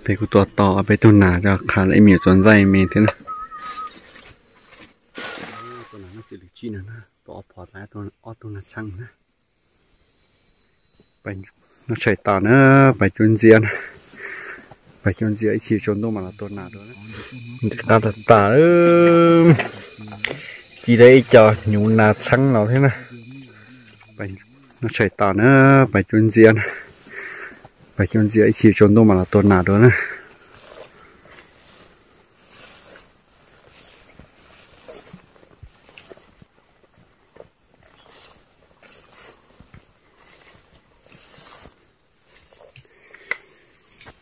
Peb kuj tua tau peb tug nas coj qha ib me nyuam txuas ntxaij me thiab na. Tua nas txiv lws tsij no na, tua ob phom tas ob tug nas txheeb na. Noj tshais tas na, pais cuab ntxiab na. Pais cuab ntxiab ib chim tsaus ntuj mam los tua nas dua. Ntxim qab tas tas, ci tau ib co hnyuv nas txheeb los thiab na. Noj tshais tas na, pais cuab ntxiab na. Pais cuab ntxiab ib chim tsaus ntuj mam los tua nas dua na.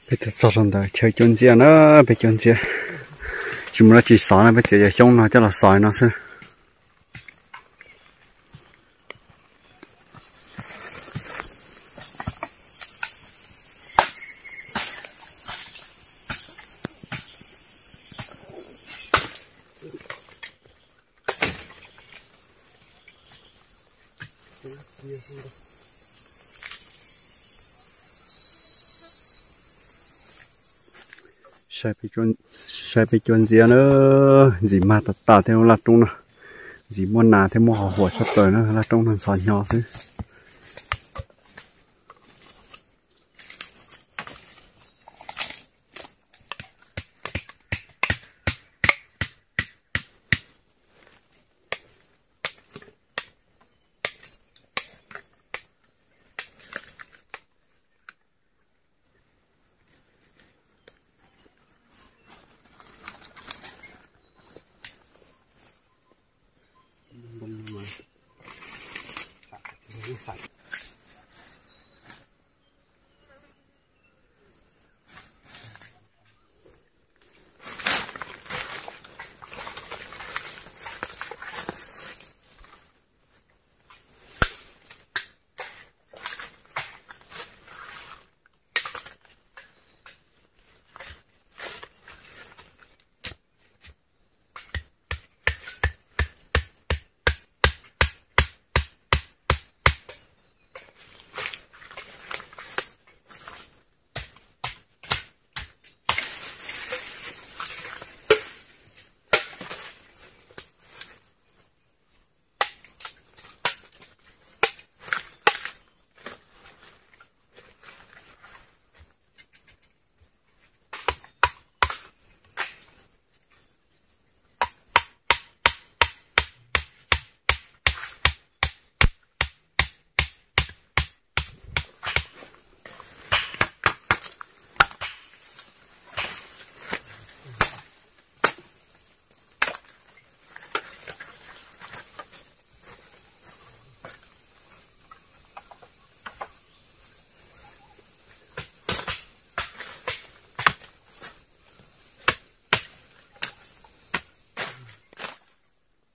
Peb tau txog rau ntawm chaw cuab ntxiab na, peb cuab ntxiab. Tsis muaj dab tsi xov na, peb txiav cov xyoob no coj los xov no xwb. Saib peb cuab ntxiab na, ntxim mag tas tas thiab lub laj roob no. Ntxim muaj nas thiab muaj qhov huam tshaj plaws na, laj roob no ntxhov hnyo xwb.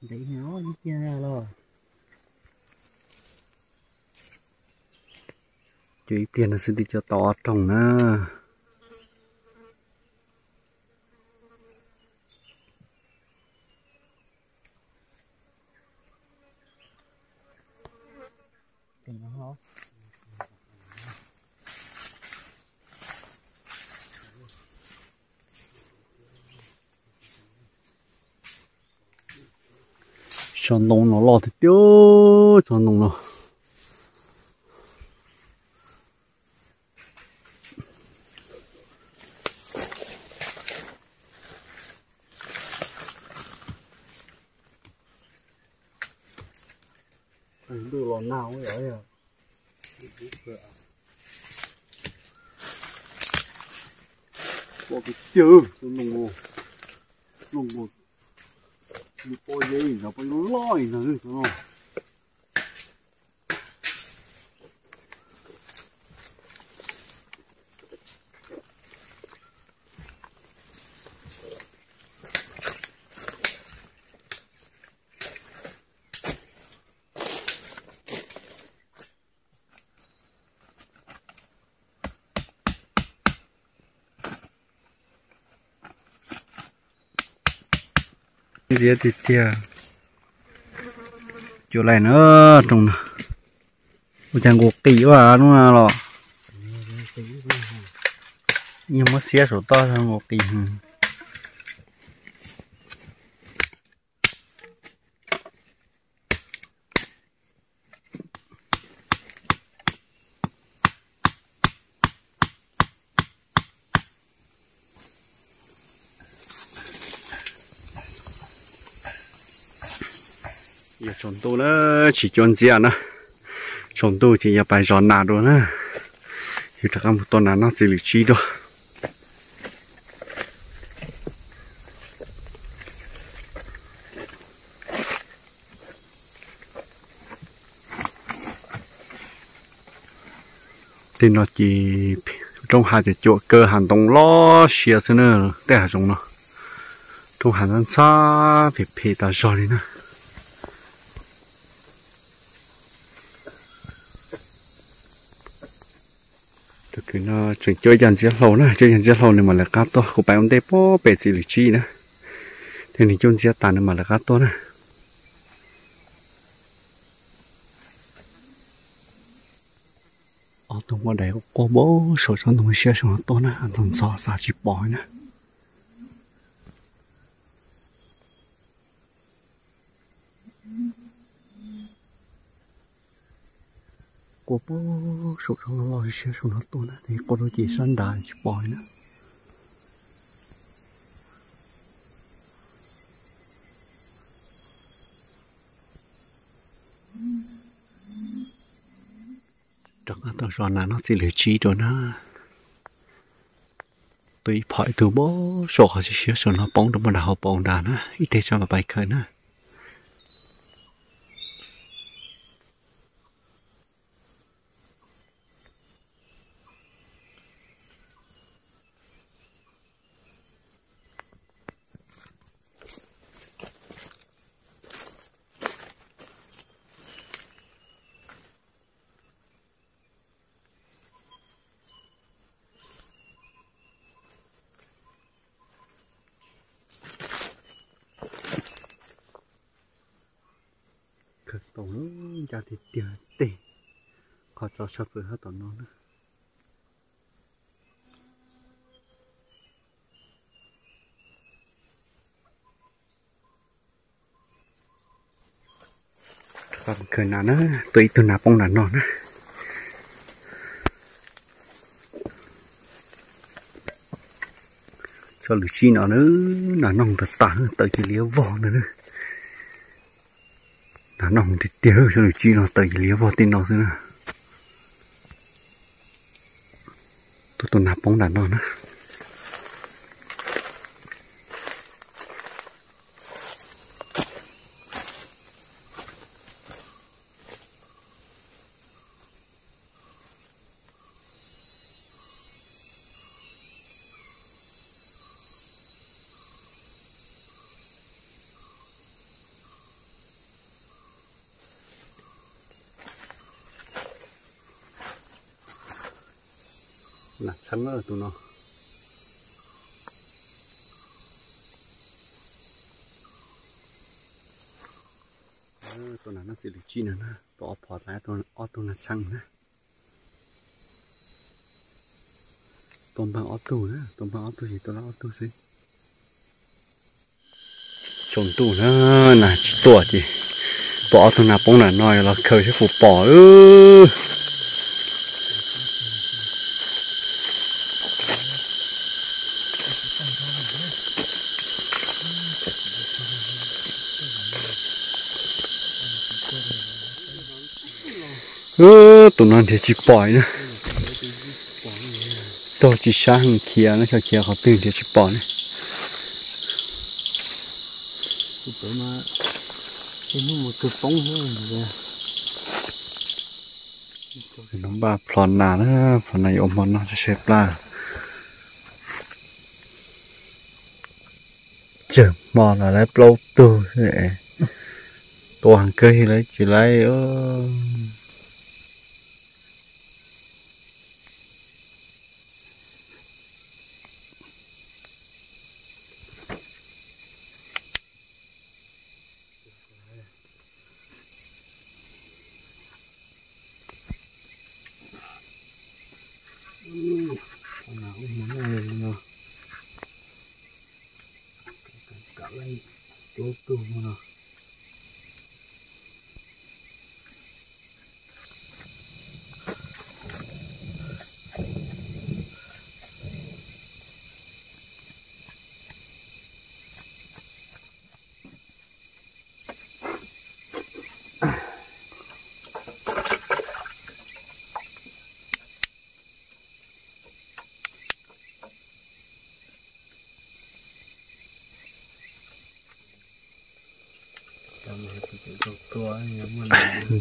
Ntev hnyo ib pliag los. Cov ib pliag no xwb twb cov tau ob rooj na. Tsob ntoo no loj tiag tiag, tsob ntoo no. Ntuj los nag. Pom tiag tiag, tus noog, noog, nws pom yej ntawd, pom loj ntawd tus no. Ntxiab tiag tiag. Cuag lais na, rooj no. Ua cas nqus qis ua lub no los. Yeej muab xiab saum toj zoo nkaus qis. Yog tsaus ntuj na, tsis cuab ntxiab na. Tsaus ntuj ces yog pais zov nas dua na. Yus rov qab mus tua nas noj txiv lwm tsib dua. Tej no ces roob hav cuam cuam kawg, hav ntoo loj siab xwb na. Tej hav zoov no roob hav ntxhab ntxhab phem phem tas zog li na. Tus kwv no tseem cuab ib cag ntxiab hlau na, cuab ib cag ntxiab hlau nws mam lawv qab tuaj. Kuv pais ua ntej puag pem txiv lwm tsib na, thiab nws cuab ntxiab tas nws mam lawv qab tuaj na. Ob tug npoj dais quaj npaum saum tsob ntoo siab saum no tuaj na, ntxhov ntxhov xav tsis pom na. Quaj puag saum tsob loj loj siab saum no tuaj na, quaj rau ces sab nrad tsis pom na. Rov qab tuaj zov nas noj txiv lwm tsib dua na. Tua ib phom ib tug npaum saum qhov siab siab saum no poob rau npoj dais hauv paus nrad na, ib teg tso mam pais khaws na. Khaws tau na, ncaj tiag tiag tej qhov tso tshaj plaws hab tom no na. Khaws nas na, tua ib tug nas poob nram no na. Tsob lwm tsib no na, nas noog tas tas, tawm cia li vog ntag na. Nas noog tiag tiag, tsob lwm tsib no tawm cia li vog tej no xwb na. Tuaj tua nas poob nram no na. Nas txheeb tus no. Tua nas noj txiv lwm tsib no na, tua ob phom tas ob tug nas txheeb na. Tua npag ob tug na, tua npag ob tug ces tua lawm ob tug xwb. Tsaus ntuj na, nas tsis tuaj ces tua ob tug nas poob nram no los khaws saib puas pom. Tus no nrhiav tsis pom na. Taug tsis sab heev, khiav no xyov khiav qhov twg nrhiav tsis pom ne. Npaj plhov nas na, plhov nas yuav ua hmo noj tshaib plab. Tsawg hmo los lawv plaub tug, tua heev kawg li lawv tsis laib. Ub tug no.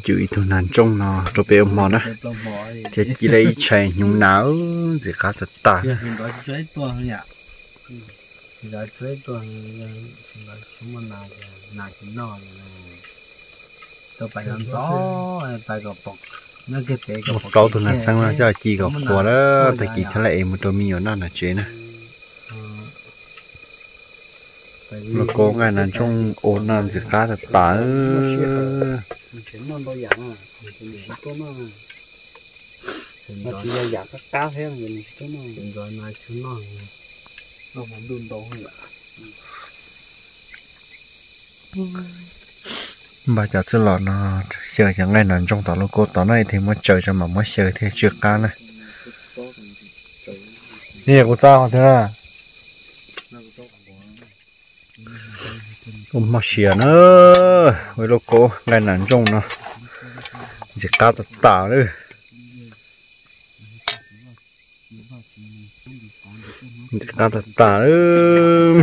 Cim ib tug nas ntsooj no rau peb ua hmo na, thiab ci lawm ib tshais hnyuv nas ntxim qab tag tag. Muaj plaub tug nas txheeb no coj ci kom qhuav lawm, tag kis thiaj li es mus rau me nyuam noj tom tsev na. Lauj Kaub nqaij nas ntsooj ua no ntxim qab tag tas. Npaj cov txuj lom no xyaw cov nqaij nas ntsooj tom Lauj Kaub tod no, ib teg muab tsaws tso mam muab xyaw thiaj tsw qab na. Ni kuv txo qhov twg na? Ua hmo siav na, ua Lauj Kaub nqaij nas ntsooj no ntxim qab tas tas lawm. Ntxim qab tas tas lawm.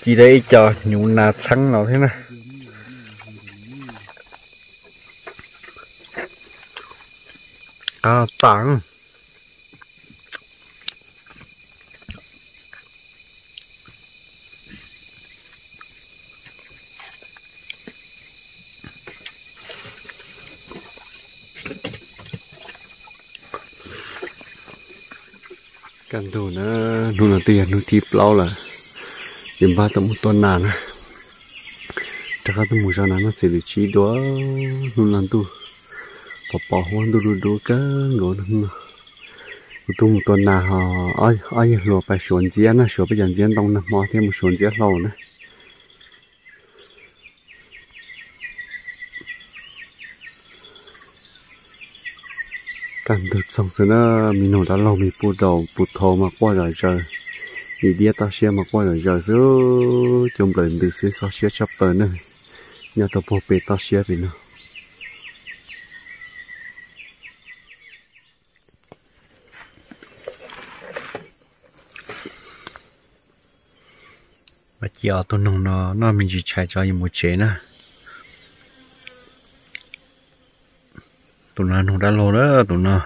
Ci lawm ib co hnyuv nas txheeb los thiab na. Qab tas. Kaj ntug na, hnub no twb yog hnub thib plaub lawm, ces npaj tau mus tua nas na. Rov qab tuaj mus zov nas noj txiv lwm tsib dua, hnub no ntuj pos pos huab ntuj dub dub kawg nkaus no. Kuv tuaj mus tua nas ho ob yawg hluas pais suav ntxiab na, suav peb cov ntxiab ntoo nag hmo thiab mus suav ntxiab hlau na. Kaj ntug txoog xwb na, me noog dab laug me puj daus puj thau mas quaj zom zaws, me diab toj siab mas quaj zom zaws xwb, cua nplawm ntws xwb kho siab tshaj plaws na, nyob rau puag pem toj siab pem no. Cia ob tug noog no noj me ntsis tshais tso yuav mus tsev na. Tus no noog dab laug lawm tus no,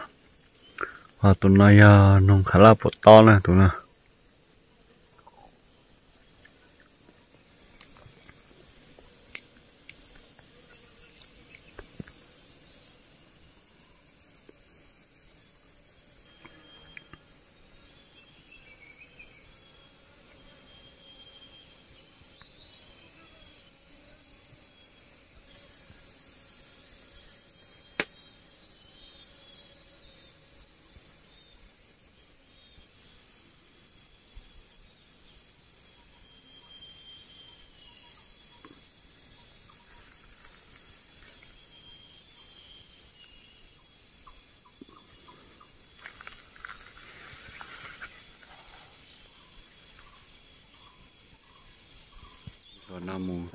ho tus no yog noog khav laj puas tob na tus no.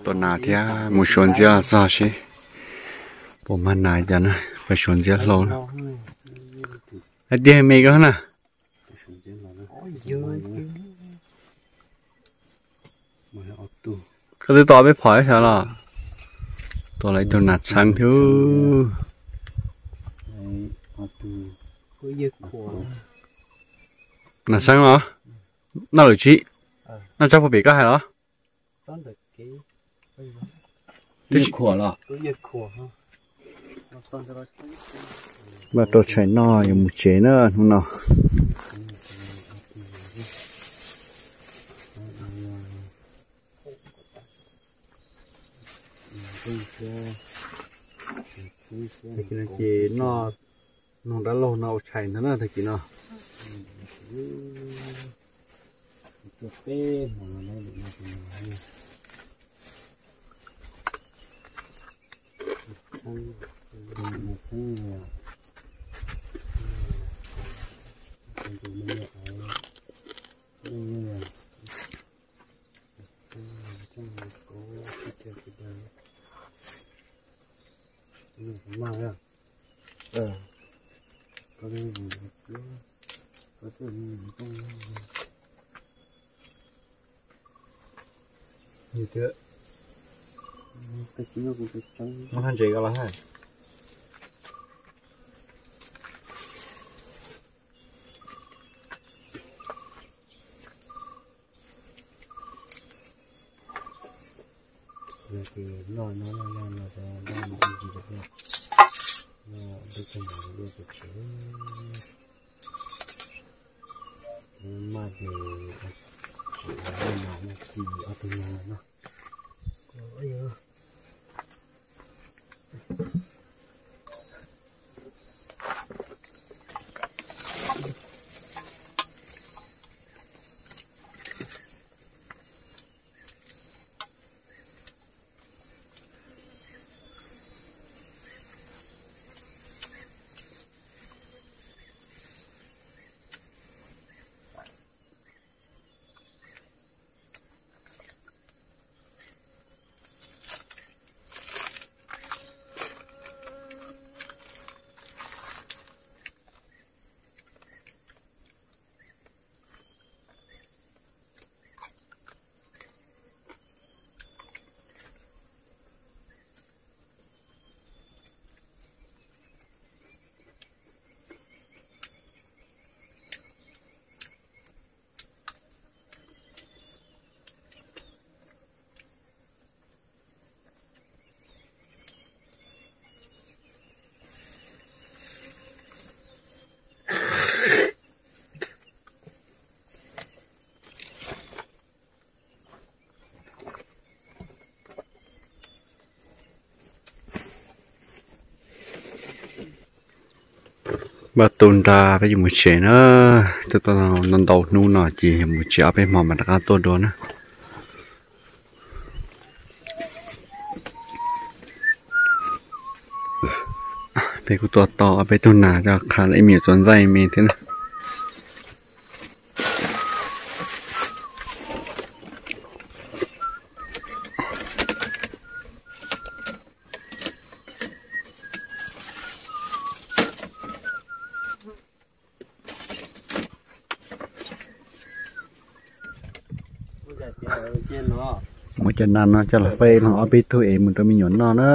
Tua nas thiab mus suav ntxiab txog seb puas mag nas cas na, pais suav ntxiab hlau na. Hais tias me koj na. Koj twb tua peb phom ib sab los? Tua lawm ib tug nas txheeb thiab. Nas txheeb los? Noj lawm tsis? Noj tsob puag pem koj hais los? Twb tsis khuam los? Npaj rau tshais noj yuav mus tsev na hnub no. Ces noj noog dab laug no ua tshais ntag na tag kis no. Muab haj ntses ko los haj. Ces noj no noj no noj no noj no ib ntsis rau, noj peb tug no rau pem tsev. Maj ces tsis ua mas no ci ob tug no no. Npaj tu nra peb yuav mus tsev na. Twb tau ntau hnub no ces yuav mus tsev ob peb hmo mas rov qab tuaj dua na. Peb kuj tua tau ob peb tug nas coj qha ib me nyuam txuas ntxaij me thiab na. Muab cov nas no coj los faib los ob peb tug es mus rau me nyuam noj na.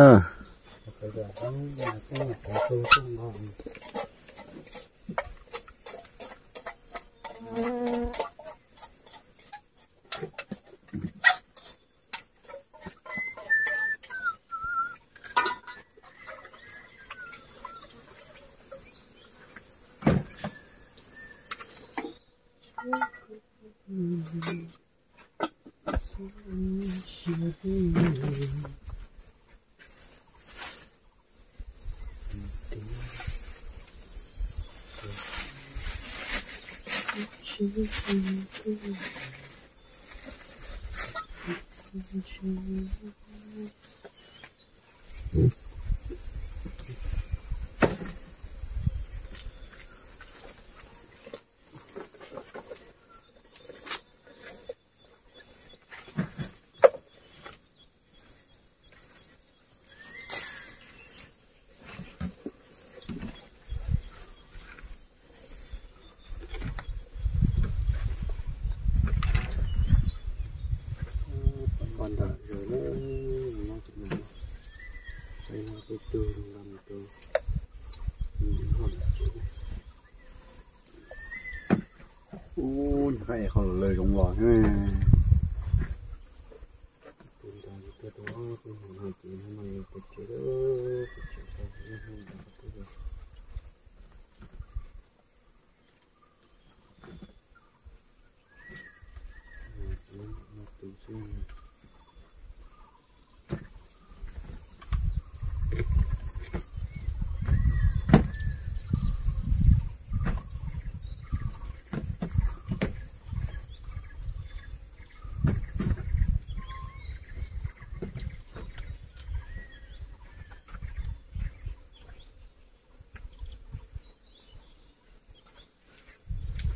Ub, nws qab es qhov lawv zoo los thiab.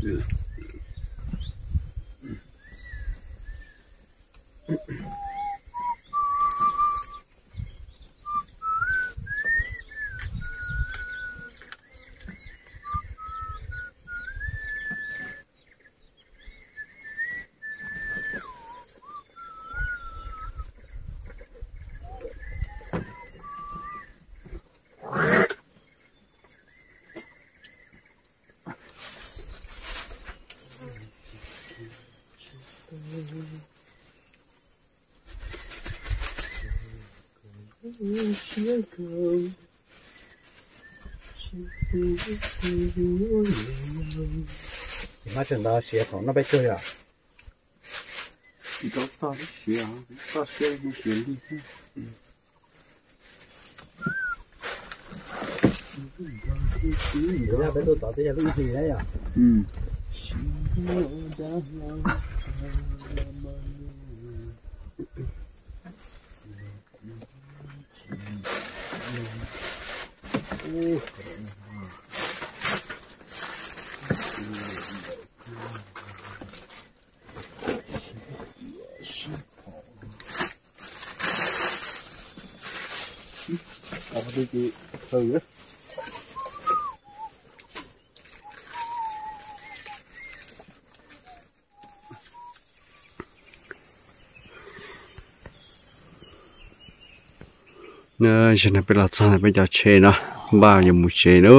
Mab tseem ntawd siav thaum noj peb caug yom? Tsis tau txog siav, txog siav mus siav lig thiab. Yog peb tuaj tod twb yog lub ib hlis na yom? Zaum no peb los txog ntawm peb cov tsheb no, npaj yuav mus tsev na.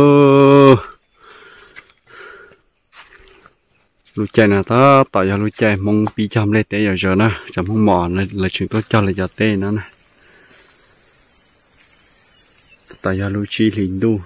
Lub caij no tab tom yog lub caij Hmoob pib cog nplej teb yom, zaum no cov Hmoob Mos lawv tseem tuaj cog lawv cov teb no na. Tab tom yog lub tsib hlis ntuj.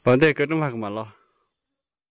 Pab ntej koj rub mag kuv mam los.